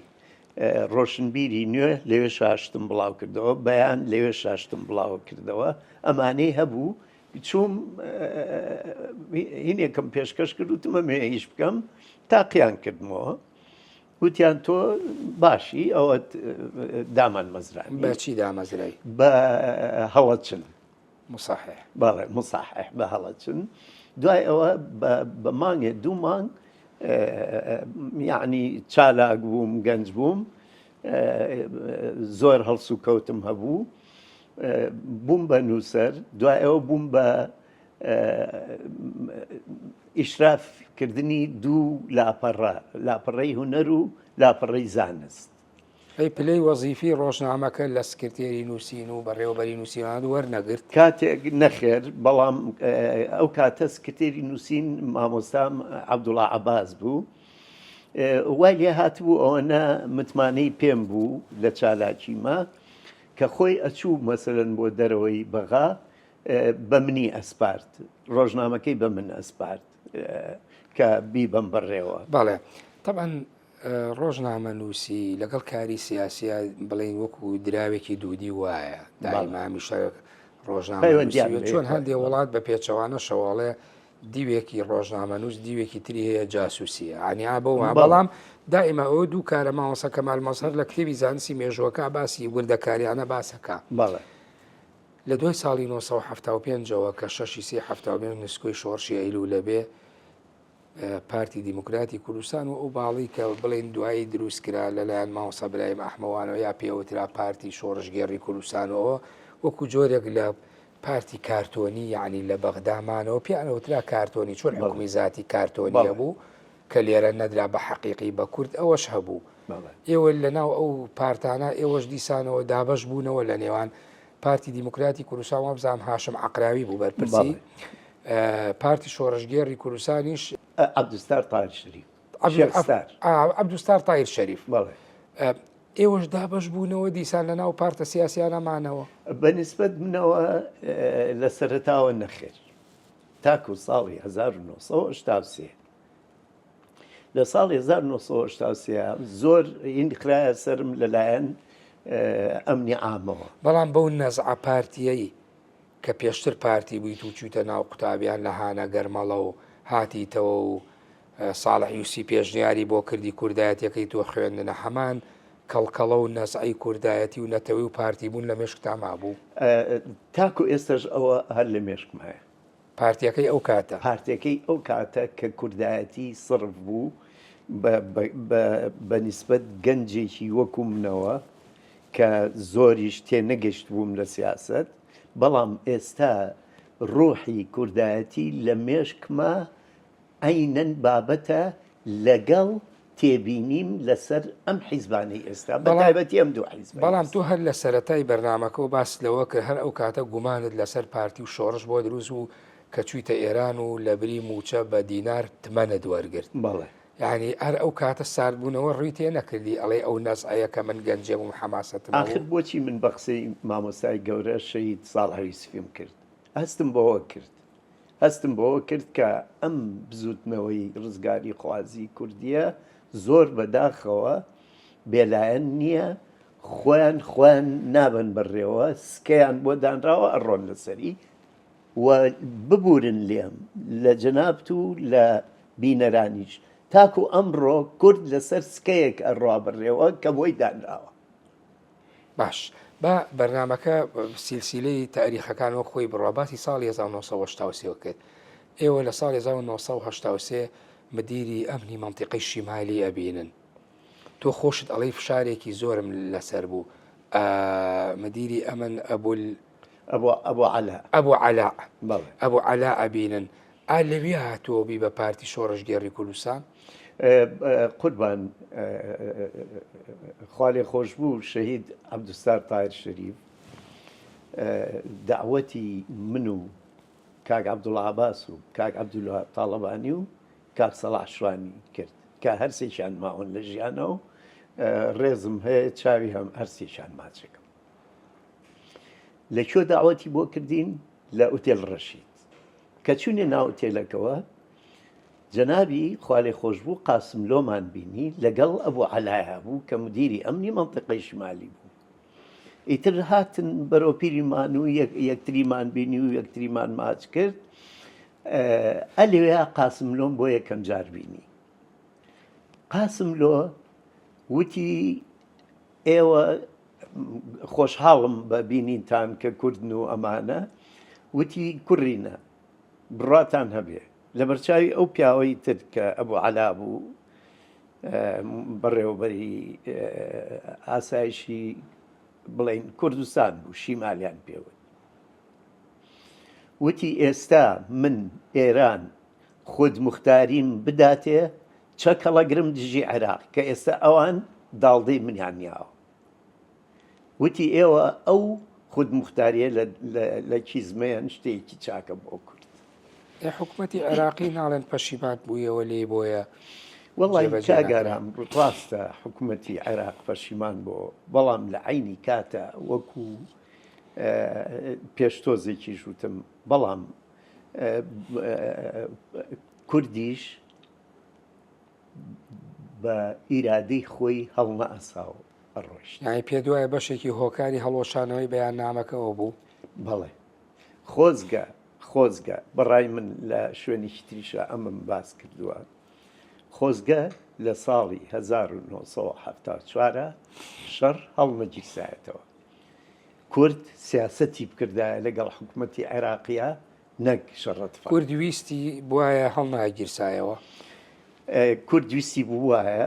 ڕۆشنبیری نوێ لەوێ شاشتم بڵاو کردەوە بەیان لەوێ شاشتم بڵاو کردەوە ئەمانەی هەبوو چوم هینێکم پێشکەش کرد وتم ئەمەوێ ئیش بکەم تاقیان کردمەوە وتیان تۆ باشی ئەوە دامان مەزرانی بەچی دامەزرای بە هەڵەچن مصحح. بەڵێ مصحح بە هەڵەچن دوای ئەوە بە مانگێ دوو مانگ یعنی چالاک بووم گەنج بووم زۆر هەڵسوکەوتم هەبوو بووم بە نووسەر دوای ئەوە بووم بە ئیشراف کردنی دوو لاپەڕە لاپەڕەی هونەر و لاپەڕەی زانست ئەی پلەی وەزیفی ڕۆژنامەکە لە سکرتێری نووسین و بەڕێوەبەری نووسینانت وەرنەگرت؟ کاتێک نەخێر، بەڵام ئەو کاتە سکرتێری نووسین مامۆستام عەبدوڵا عەباس بوو، وای لێ هاتبوو ئەوەنە متمانەی پێم بوو لە چالاکیما کە خۆی ئەچوو مەسەلەن بۆ دەرەوەی بەغا بە منی ئەسپارد، ڕۆژنامەکەی بە من ئەسپارد کە بیبەم بەڕێوە. بەڵێ تەبعەن ڕۆژنامەنووسی لەگەڵ کاری سیاسیە بڵێین وەکو دراوێکی دوودی وایە دایما هەمیشە ڕۆژنامەنووسی چۆن هەندێ وڵات بە پێچەوانە شەواڵێ دیوێکی ڕۆژنامەنووس دیوێکی تری هەیە جاسوسیە ئەنیا بۆ بەڵام دائما ئەوە دوو کارە مامۆستا کەمال مەزهەر لە کتێبی زانستی مێژووەکە باسی وردەکاریانە باسەکە بەڵێ لە دوای ساڵی 1975ەوە کە شەشی سێ 75 نسکۆی شۆڕشی ئەیلوولە بێ پارتی دیموکراتی کوردستان و ئەو باڵی کە بڵێن دوایی دروست کرا لەلایەن مامۆستا برایم ئەحمەوانەوە یا پێوترا پارتی شۆڕشگێڕی کوردستانەوە وەکو جۆرێک لە پارتی کارتۆنی یعنی لە بەغدامانەوە پێیانەوترا کارتۆنی چۆن حکومی زاتی کارتۆنی هەبوو کە لێرە نەدرا بە حەقیقی بە کورد ئەوەش هەبوو ئێوە لەناو ئەو پارتانە ئێوەش دیسانەوە دابەش بوونەوە لە نێوان پارتی دیموکراتی کوردستان وابزانام هاشم عقراوی بوو بەرپرسی پارتی شۆڕشگێڕی کوردستانیش. عەبدولستار تاهیر شەریف. شێخ ستار. عەبدولستار تاهیر شەریف. بەڵێ. ئێوەش دابەش بوونەوە دیسان لە ناو پارتە سیاسیانە مانەوە؟ بە نیسبەت منەوە لە سەرەتاوە نەخێر. تاکو ساڵی 1983. لە ساڵی 1983 زۆر هین خرایە سەرم لەلایەن ئەمنی عامەوە. بەڵام بەو نەزعە پارتییەی کە پێشتر پارتی بوویت و چوویتە ناو قوتابیان لە هانە گەرمەڵە و هاتیتەوە و ساڵح یوسی پێشنیاری بۆ کردی کوردایەتیەکەی تۆ خوێندنە هەمان کەڵکەڵە و نەزعی کوردایەتی و نەتەوەی و پارتی بوون لە مێشکتا مابوو؟ تاکو ئێستاش ئەوە هەر لە مێشکمایە. پارتیەکەی ئەو کاتە. پارتیەکەی ئەو کاتە کە کوردایەتی سڕف بوو بە نیسبەت گەنجێکی وەکو منەوە کە زۆریش تێنەگەشتبووم لە سیاسەت، بەڵام ئێستا ڕوحی کوردایەتی لە مێشکما عەینەن بابەتە لەگەڵ تێبینیم لەسەر ئەم حیزبانەی ئێستا بە تایبەتی ئەم دوو حیزبەی بەڵام تۆ هەر لە سەرەتای بەرنامەکەوە باست لەوە کرد هەر ئەو کاتە گومانت لەسەر پارتی و شۆڕش بۆ دروست بوو کە چوویتە ئێران و لەبری مووچە بە دینار تمەنت وەرگرت. بەڵێ. یانی هەر ئەو کاتە ساردبوونەوە ڕووی تێ نەکردی ئەڵێی ئەو نەزعەیە کە من گەنجێ بووم حەماسەتم ئاخر هەبوو؟ بۆچی من بە قسەی مامۆستای گەورە شەهید ساڵح یوسفیم کرد هەستم بەوە کرد هەستم بەوە کرد کە ئەم بزووتنەوەی ڕزگاریخوازی کوردییە زۆر بەداخەوە بێلایەن نییە، خۆیان خۆیان نابەن بەڕێوە، سکەیان بۆ دانراوە ئەڕۆن لەسەری و ببورن لێم لە جەنابت و لە بینەرانیش تاکو ئەمڕۆ کورد لەسەر سکەیەک ئەڕوا بەڕێوە کە بۆی دانراوە. باش با بەرنامەکە سیلسیلەی تاریخەکان وەک خۆی بڕوا باسی ساڵی 1983 کرد ئێوە لە ساڵی 1983 مدیری ئەمنی مەنتیقەی شیمالی ئەبینن تۆ خۆشت ئەڵێی فشارێکی زۆرم لەسەر بوو مدیری ئەمن ئەبول ئەبو عەلا ئەبو عەلا ئەبو عەلا ئەبینن ئا لەوێ هاتووە بی بە پارتی شۆڕشگێڕی کوردستان؟ قوربان خوالێ خۆشبوو شەهید عەبدولستار تاهیر شەریف دەعوەتی من و کاک عەبدوڵا عەباس و کاک عەبدولوهاب تاڵەبانی و کاک سەڵاح شوانی کرد کە هەرسێکیان ماون لە ژیانە و ڕێزم هەیە چاوی هەم هەرسێکیان ماچەکەم لە کوێ داوەتی بۆ کردین لە ئوتێل ڕەشید کە چوونێ ناو ئوتێلەکەوە جەنابی خوالێخۆشبوو قاسملۆمان بینی لەگەڵ ئەبوو عەلایا بوو کە مدیری ئەمنی مەنتیقەی شمالی بوو ئیتر هاتن بەرەو پیریمان و یەکتریمان بینی و یەکتریمان ماچ کرد ئەلێوێ قاسملۆم بۆ یەکەم جار بینی قاسملۆ وتی ئێوە خۆشحاڵم بە بینینتان کە کوردن و ئەمانە وتی کوڕینە بڕاتان هەبێ لەبەرچاوی ئەو پیاوەی تر کە ئەبوو عەلا بوو بەڕێوەبەری ئاسایشی بڵین کوردستان بوو شیمالیان پێوت وتی ئێستا من ئێران خود مختاریم بداتێ چەک هەڵەگرم دژی عێراق کە ئێستا ئەوان داڵدەی منیان نیاوە وتی ئێوە ئەو خودموختاریە لە کیس مەیەن شتێکی چاکە بۆ کورد. ئێ حکومەتی عێراقی ناڵێن پەشیمات بوویەوە لێی بۆیە وەڵی کاک ئارام ڕاستە حکومەتی عێراق پەشیمان بۆ بەڵام لە عەینی کاتە وەکو پێش تۆزێکیش وتم بەڵام کوردیش بە ئیرادەی خۆی هەڵنەئەسا و ئەڕۆیشت. یانی پێت وایە بەشێکی هۆکاری هەڵوەشانەوەی بەیاننامەکە ئەوە بوو؟ بەڵێ. خۆزگە، خۆزگە، بە ڕای من لە شوێنێکی تریشا ئەمەم باس کردووە، خۆزگە لە ساڵی 1974 شەڕ هەڵنەگیرسایەتەوە. کورد سیاسەتی بکردایە لەگەڵ حکوومەتی عێراقیا نەک شەڕە تفەنگ. کورد ویستی بوایە هەڵناگیرسایەوە؟ کورد ویستی بووایە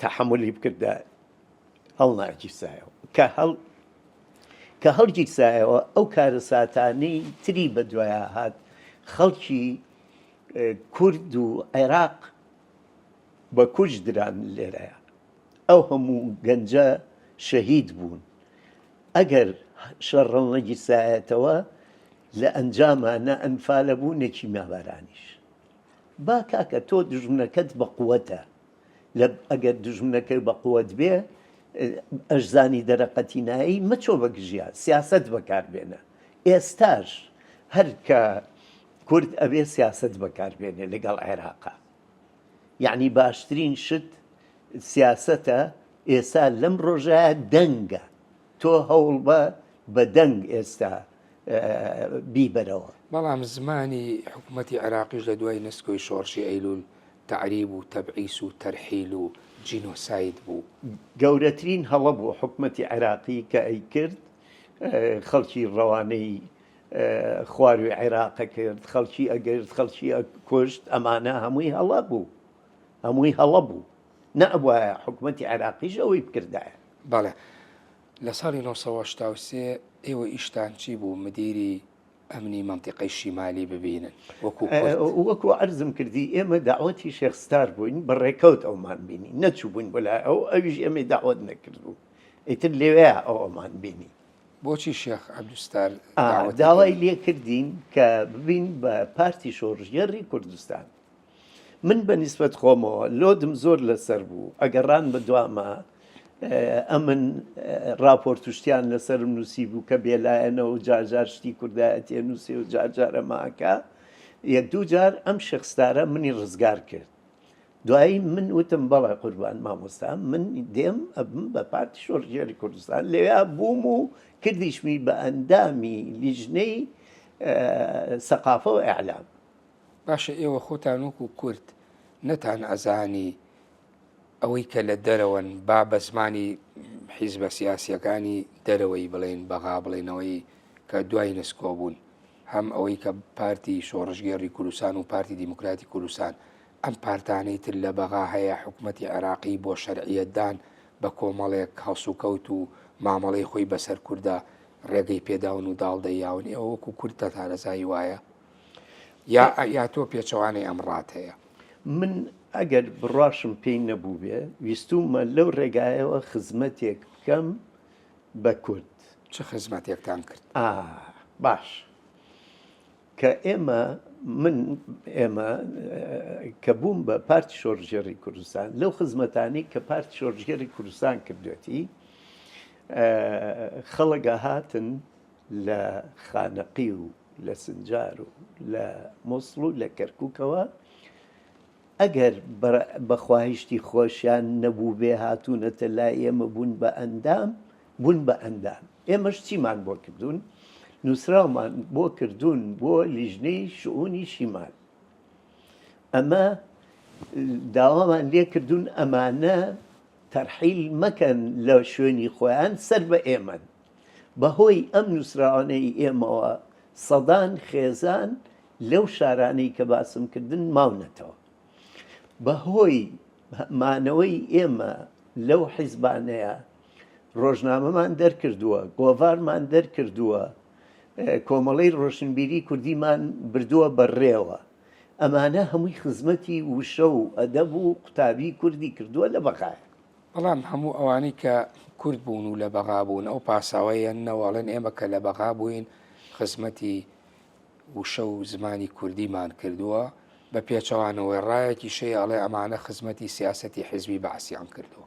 تەحەمولی بکردایە هەڵناگیرسایەوە. کە هەڵ کە هەڵگیرسایەوە ئەو کارەساتانەی تری بەدوایا هات خەڵکی کورد و عێراق بە کوژ دران لێرەیە ئەو هەموو گەنجە شەهید بوون ئەگەر شەڕ هەڵنەگیرسایەتەوە لە ئەنجاما نە ئەنفالە بوو نە کیمیابارانیش. با کاکە تۆ دوژمنەکەت بە قوەتە لە ئەگەر دوژمنەکەی بە قوەت بێ ئەشزانی دەرەقەتی نایی مەچۆ بە گژیا سیاسەت بەکار بێنە ئێستاش هەر کە کورد ئەبێ سیاسەت بەکار بێنێ لەگەڵ عێراقا یعنی باشترین شت سیاسەتە ئێستا لەم ڕۆژە دەنگە تۆ هەوڵبە بە دەنگ ئێستا بیبەرەوە. بەڵام زمانی حکومەتی عێراقیش لە دوای نسکۆی شۆڕشی ئەیلول تەعریب و تەبعیس و تەرحیل و جینۆساید بوو. گەورەترین هەڵە بوو حکومەتی عێراقی کە ئەیکرد خەڵکی ڕەوانەی خواروی عێراق ئەکرد خەڵکی ئەگرت خەڵکی ئەکوشت ئەمانە هەمووی هەڵە بوو هەمووی هەڵە بوو نەئەبوایە حکومەتی عێراقیش ئەوەی بکردایە. بەڵێ لە ساڵی 1983 ئێوە ئیشتان چی بوو مدیری ئەمنی مەنتیقەی شیمالی ببینن وەکو کورد؟ وەکو عەرزم کردی ئێمە دەعوەتی شێخ ستار بووین بە ڕێکەوت ئەومان بینی نەچووبووین بۆ لای ئەو ئەویش ئێمەی دەعوەت نەکردبوو ئیتر لەوێ ئەو ئەومان بینی. بۆچی شێخ عەبدولستار داوەتی داوای کردن؟ لێ کردین کە ببین بە پارتی شۆڕشگێڕی کوردستان. من بە نیسبەت خۆمەوە load م زۆر لەسەر بوو ئەگەڕان بە دواما ئەمن ڕاپۆرت و شتیان لەسەرم نووسی بوو کە بێلایەنە و جارجار شتی کوردایەتیە نووسێ و جارجارە ماکە یەک دوو جار ئەم شێخ ستارە منی ڕزگار کرد دوایی من وتم بەڵێ قوربان مامۆستا من دێم ئەبم بە پارتی شۆڕشگێڕی کوردستان لەوێ بووم و کردیشمی بە ئەندامی لیژنەی سەقافە و ئیعلام. باشە ئێوە خۆتان وەکو کورد نەتان ئەزانی ئەوەی کە لە دەرەوەن با بە زمانی حیزبە سیاسیەکانی دەرەوەی بڵێن بەغا بڵێنەوەی کە دوای نسکۆ بوون هەم ئەوەی کە پارتی شۆڕشگێڕی کوردستان و پارتی دیموکراتی کوردستان ئەم پارتانەی تر لە بەغا هەیە حکومەتی عێراقی بۆ شەرعیەتدان بە کۆمەڵێک هەڵسوکەوت و مامەڵەی خۆی بەسەر کوردا ڕێگەی پێداون و داڵدەی یاون ئێوە وەکو کورد تەتارەزایی وایە یا یا تۆ پێچەوانەی ئەم ڕات هەیە؟ من ئەگەر بڕواشم پێی نەبووبێ ویستوومە لەو ڕێگایەوە خزمەتێک بکەم بە کورد. چ خزمەتێکتان کرد؟ ئا باش کە ئێمە من ئێمە کە بووم بە پارتی شۆڕشگێڕی کوردستان لەو خزمەتانەی کە پارتی شۆڕشگێڕی کوردستان کردوێتی خەڵک ئەهاتن لە خانەقی و لە سنجار و لە موسڵ و لە کەرکووکەوە ئەگەر بە خواهیشتی خۆشیان نەبووبێ هاتوونەتە لای ئێمە بوون بە ئەندام، بوون بە ئەندام. ئێمەش چیمان بۆ کردوون؟ نووسراومان بۆ کردوون بۆ لیژنەی شئونی شیمال. ئەمە داوامان لێ کردوون ئەمانە تەرحیل مەکەن لە شوێنی خۆیان سەر بە ئێمەن. بەهۆی ئەم نووسراوانەی ئێمەوە سەدان خێزان لەو شارانەی کە باسم کردن ماونەتەوە. بەهۆی مانەوەی ئێمە لەو حیزبانەیە ڕۆژنامەمان دەرکردووە، گۆڤارمان دەرکردووە، کۆمەڵەی ڕۆشنبیری کوردیمان بردووە بەڕێوە. ئەمانە هەمووی خزمەتی وشە و ئەدەب و قوتابی کوردی کردووە لە بەغایە. بەڵام هەموو ئەوانەی کە کورد بوون و لە بەغا بوون ئەو پاساوە یەننەوە ئەڵێن ئێمە کە لە بەغا بووین خزمەتی وشە و زمانی کوردیمان کردووە، بە پێچەوانەوەی ڕایەکیش هەیە ئەڵێ ئەمانە خزمەتی سیاسەتی حیزبی بەعسیان کردووە.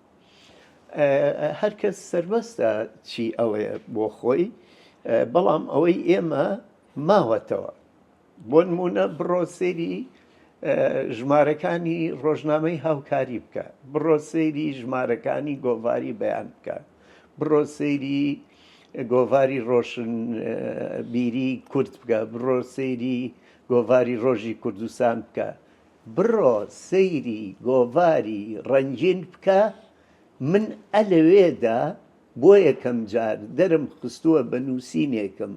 هەر کەس سەربەستە چی ئەڵێ بۆ خۆی، بەڵام ئەوەی ئێمە ماوەتەوە بۆنمونە بڕۆ سەیری ژمارەکانی ڕۆژنامەی هاوکاری بکە، بڕۆ سەیری ژمارەکانی گۆڤاری بەیان بکە، بڕۆ سەیری گۆڤاری ڕۆشنبیری کورد بکە، بڕۆ سەیری گۆڤاری ڕۆژی کوردستان بکە، بڕۆ سەیری گۆڤاری ڕەنگین بکە، من ئەلەوێدا بۆ یەکەم جار دەرم خستووە بە نووسینێکم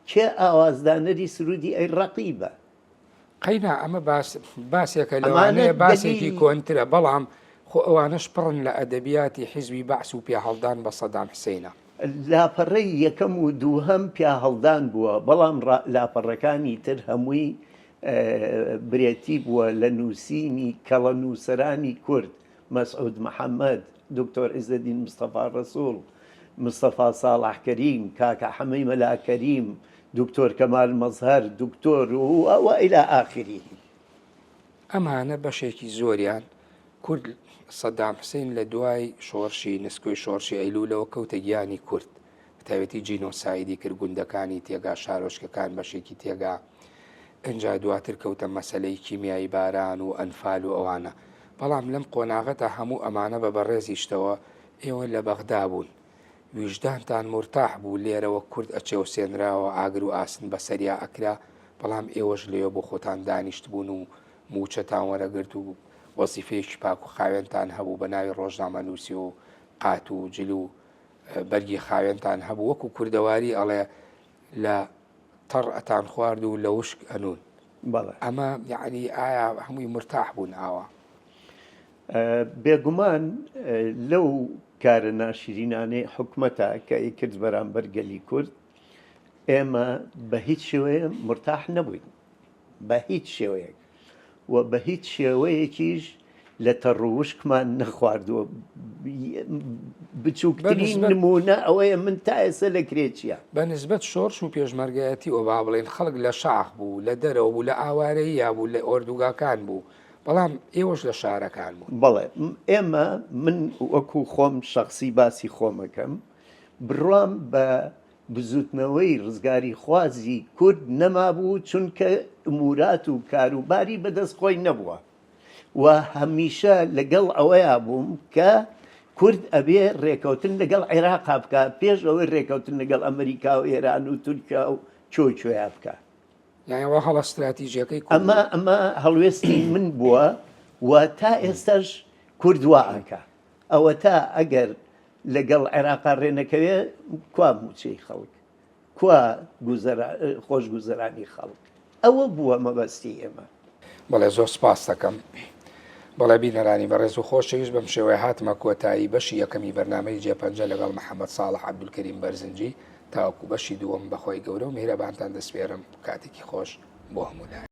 کێ ئاوازدانەری سروودی ئەی ڕەقیبە؟ قەینا ئەمە باس باسێکە ئەمانە لەوانەیە باسێکی دەلیل کۆنترە بەڵام خۆ ئەوانەش پڕن لە ئەدەبیاتی حیزبی بەعس و پیاهەڵدان بە سەدام حسینە. لاپەڕەی یەکەم و دووهەم پیاهەڵدان بووە بەڵام لاپەڕەکانی تر هەمووی برێتی بووە لە نووسینی کەڵە نووسەرانی کورد مەسعود محەمەد، دکتۆر عیزەدین مستەفا ڕەسوڵ، مستەفا ساڵح کەریم، کاکە حەمەی مەلا کەریم، دکتۆر کەمال مەزهەر، دکتۆر و و الی آخره. ئەمانە بەشێکی زۆریان کورد سەدام حسین لە دوای شۆڕشی نسکۆی شۆڕشی ئەیلولەوە کەوتە گیانی کورد بەتایبەتی جینۆسایدی کرد گوندەکانی تێگا شارۆچکەکان بەشێکی تێگا ئنجا دواتر کەوتە مەسەلەی کیمیایی باران و ئەنفال و ئەوانە بەڵام لەم قۆناغەتا هەموو ئەمانە بە بەڕێزیشتەوە ئێوە لە بەغدا بوون ویژدانتان مورتاح بوو لێرەوە کورد ئەچەوسێنراوە ئاگر و ئاسن بەسەریا ئەکرا بەڵام ئێوەش لەوێ بۆ خۆتان دانیشتبوون و مووچەتان وەرەگرت و وەزیفەیەکی پاک و خاوێنتان هەبوو بە ناوی ڕۆژنامەنووسی و قات و جل و بەرگی خاوێنتان هەبوو وەکو کوردەواری ئەڵێ لە تەڕ ئەتان خوارد و لە وشک ئەنوون. بەڵێ. ئەمە یەعنی ئایا هەمووی مورتاح بوون ئاوا؟ بێگومان لەو کارە ناشرینانەی حکومەتە کە ئەیکرد بەرامبەر گەلی کورد ئێمە بە هیچ شێوەیە مورتاح نەبووین. بە هیچ شێوەیەک و بە هیچ شێوەیەکیش لە تەڕ و وشکمان نەخواردووە بچووکترین نمونە ئەوەیە من تا ئێستا لە کرێچیە. بە نسبەت شۆڕش و پێشمەرگایەتی وە با بڵێین خەڵک لە شاخ بوو، لە دەرەوە بوو، لە ئاوارەییا بوو، لە ئۆردوگاکان بوو، بەڵام ئێوەش لە شارەکان بوون. بەڵێ ئێمە من وەکو خۆم شەخسی باسی خۆمەکەم بڕوام بە بزوتنەوەی ڕزگاریخوازی کورد نەمابوو چونکە ئمورات و کاروباری بەدەست خۆی نەبووە و هەمیشە لەگەڵ ئەوەیا بووم کە کورد ئەبێ ڕێکەوتن لەگەڵ عێراقا بکا پێش ئەوەی ڕێکەوتن لەگەڵ ئەمریکا و ئێران و تورکیا و چۆ کوێیا بکا. یانی ئەوە هەڵە ستراتیژیەکەی کورد ئەمە ئەمە هەڵوێستی من بووە و تا ئێستاش کورد وا ئەکا. ئەوەتا ئەگەر لەگەڵ عێراقا ڕێ نەکەوێ کوا مووچەی خەڵک؟ کوا خۆشگوزەرانی خەڵک؟ ئەوە بووە مەبەستی ئێمە. بەڵێ زۆر سپاست دەکەم. بەڵێ بینەرانی بەڕێز و خۆشەویست بەم شێوەیە هاتمە کۆتایی بەشی یەکەمی بەرنامەی جێپەنجە لەگەڵ محەمەد ساڵح عەبدولکەریم بەرزنجی تاوەکو بەشی دووەم بەخوای گەورە و میهرەبانتان دەسپێرم کاتێکی خۆش بۆ هەموو لایەک.